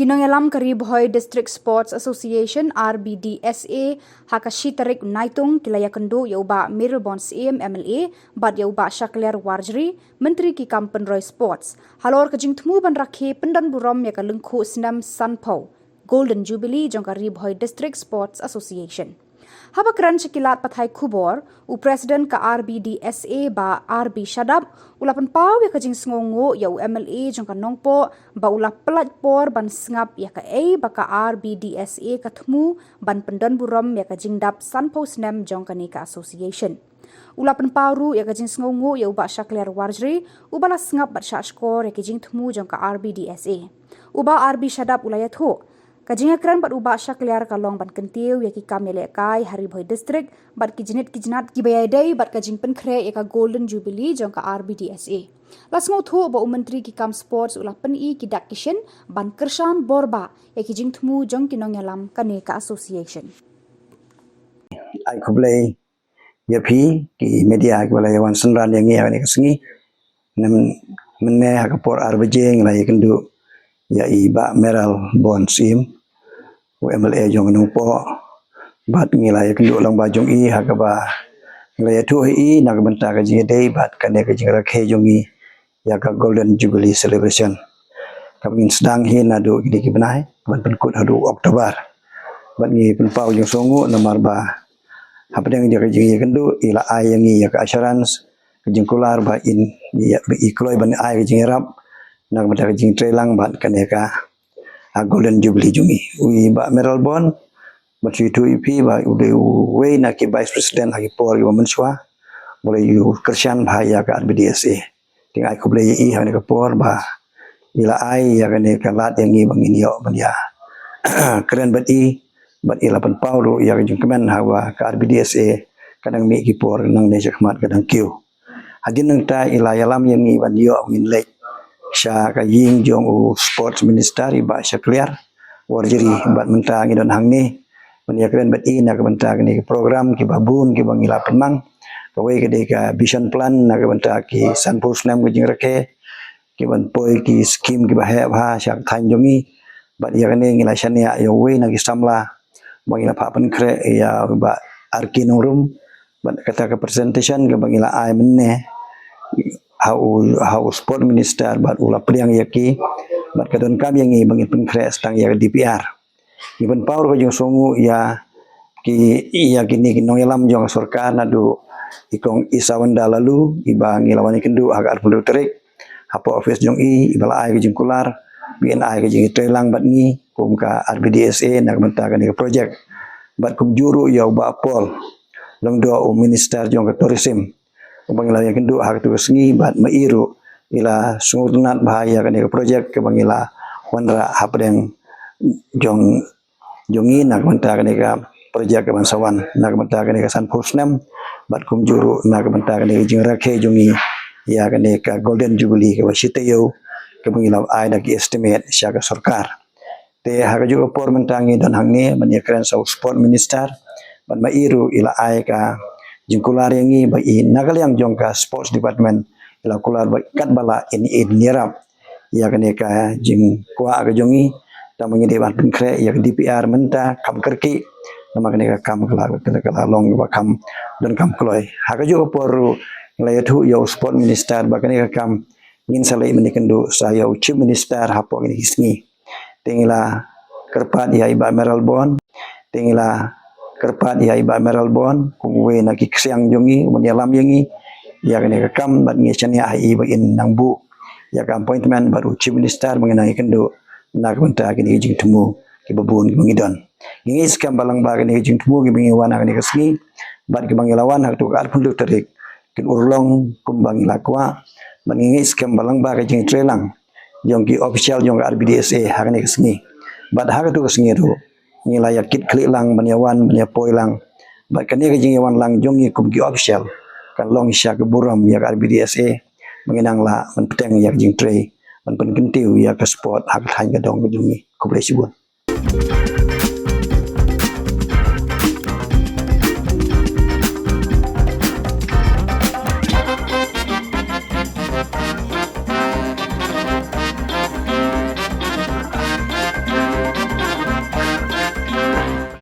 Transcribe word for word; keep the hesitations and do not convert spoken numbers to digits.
Ki nongïalam ka Ri Bhoi District Sports Association, R B D S A, ha ka shi tarik Naitung ki la ïakynduh ïa u Bah Mayralborn Syiem, M L A, bad ïa u Bah Shakliar Warjri, Myntri ki kam pynroi sports, halor ka jingthmu ban rakhe pyndonburom ïa ka lyngkhuh snem sanphew Golden Jubilee jong ka Ri Bhoi District Sports Association. Haba kren sha ki lad pathai khubor, u President ka R B D S A, Bah R B Shadap, u la pynpaw ïa ka jingsngewnguh ïa u M L A jong ka Nongpoh ba u la pyllait por ban sngap ïa kaei ba ka R B D S A ka thmu ban pyndonburom ïa ka jingdap sanphew snem jong kane ka association. U la pynpaw ruh ïa ka jingsngewnguh ïa u Bah Shakliar Warjri, uba la sngap bad shahshkor ïa ki jingthmu jong ka R B D S A. U Bah R B Shadap u la ïathuh, ka jingïakren bad u Bah Shakliar ka long ban kyntiew ïa ki kam ïalehkai ha Ri Bhoi District bad ki jnit ki jnat kiba ïadei bad ka jingpynkhreh ïa ka Golden Jubilee jong ka R B D S A. La sngewthuh ba u Myntri ki kam sports u la pyni ki dak ki shin ban kyrshan bor bah ïa ki jingthmu jong ki nongïalam kane ka association. Ai khublei ïa phi ki media kiba la ïa wan synran ïa ngi ha kane ka sngi. Mynne ha ka por ar baje ngi la ïakynduh ïa i Bah Mayralborn Syiem, u M L A jong Nongpoh. Bad ngi la ïakynduh lang ba jong i ha kaba ngi la ïathuh hi i na ka bynta ka jingïadei bad kane ka jingrakhe jong i ïa ka Golden Jubilee Celebration kaba ngin sdang hi naduh kine ki bnai ban pynkut haduh October. Bad ngi pynpaw jingsngewnguh namar ba hapdeng ïa ka jingïakynduh i la ai ïa ngi ïa ka assurance, ka jingkular ba in ïa, ba i kloi ban ai ka jingïarap na ka bynta ka jingtrei lang bad kane ka, ah, Golden Jubilee jong i. U i Bah Mayralborn, ban shu ïathuh ïa phi ba u dei uwei na ki Vice President ha ki por kiba mynshuwa, u la ïa kyrshan bha ïa ka R B D S A. Te nga ai khublei ïa i ha kane ka por ba i la ai ïa kane ka lad ïa ngi ba ngin ïoh ban ïa kren bad i, bad i la pynpaw ruh ïa ka jingkmen haba ka R B D S A ka dang mih ki por nangne shakhmat ka dang kiew. Hadien nangta i la ïalam ïa ngi ban ïoh ngin leit sha ka ïing jong u Sports Minister i Bah Shakliar Warjri, bad mynta ngi don hangne ban ïakren bad i na ka bynta kane ka program kiba bun kiba ngi la pynmang. Kawei ka dei ka vision plan na ka bynta ki sanphew snem ka jingrakhe, kiban poi ki skim kiba heh bha sha ka thaiñ jong ngi. Bad ïa kane ngi la shaniah ïa uwei na ki samla ba ngi la phah pynkhreh ïa u Bah R K Nongrum. Bad kata ka presentation kaba ngi la ai mynne ha u, ha u Sport Minister bad u la pdiang ïa ki. Bad ka donkam ïa ngi ba ngin pynkhreh tang ïa ka D P R. Ngi pynpaw ruh ka jingsngewnguh ïa ki, ïa kine ki nongïalam jong ka sorkar naduh i Kong Isawenda Laloo, iba ngi la wan ïakynduh ha ka arphew tarik hapoh office jong i, iba la ai ka jingkular ba in ai ka jingïatreilang bad ngi kum ka R B D S A na ka bynta kane ka project. Bad kumjuh ruh ïa u Bah Paul Lyngdoh, u Minister jong ka Tourism, uba ngi la ïakynduh ha katu ka sngi, bad ma i ruh i la sngewtynnat bha ïa kane ka project kaba ngi la wanrah hapdeng jong, jong ngi na ka bynta kane ka project kaban sa wan na ka bynta kane ka sanphew snem, bad kumjuh ruh na ka bynta kane ka jingrakhe jong ngi ïa kane ka Golden Jubilee kaba shi taïew kaba ngi la ai da ki estimate sha ka sorkar. Te ha kajuh ka por mynta ngi don hangne ban ïakren sha u Sport Minister, bad ma i ruh i la ai ka jingkular ïa ngi ba i na ka liang jong ka Sports Department i la kular ba katba lah in, in ïarap ïa kane ka jingkwah ka jong ngi. Tang ba ngi dei ban pynkhreh ïa ka D P R mynta kam kyrkieh, namar kane ka kam ka la, ka la long ba kam donkam kloi. Ha kajuh ka por ruh ngi la ïathuh ïa u Sport Minister ba kane ka kam ngin sa leit ban ïakynduh sa ïa u Chief Minister hapoh kine ki sngi. Te ngi la kyrpad ïa i Bah Mayralborn, te ngi la kyrpad ïa i Bah Mayralborn kum uwei na ki ksiang jong ngi, uban ïalam ïa ngi ïa kane ka kam, bad ngi shaniah ha i ba in nang buh ïa ka appointment bad u Chief Minister ba ngin nang ïakynduh na ka bynta kine ki jingthmu kiba bun kiba ngi don. Ngi ngeit skhem ba lyngba kine ki jingthmu kiba ngi wan ha kane ka sngi bad kiba ngi la wan ha katu ka arphew tarik kin urlong kumba ngi la kwah. Bad ngi ngeit skhem ba lyngba ka jingtreilang jong ki official jong ka R B D S A ha kane ka sngi, bad ha katu ka sngi ruh ngi la ïa kit khlieh lang ban ïa wan ban ïa poi lang. Bad kane ka jingïawan lang jong ngi kum ki official kan long sha ka burom ïa ka R B D S A ba ngin nang lah ban bteng ïa ka jingtrei, ban pynkyntiew ïa ka sport ha ka thaiñ ka dong ka jong ngi. Khublei shibun.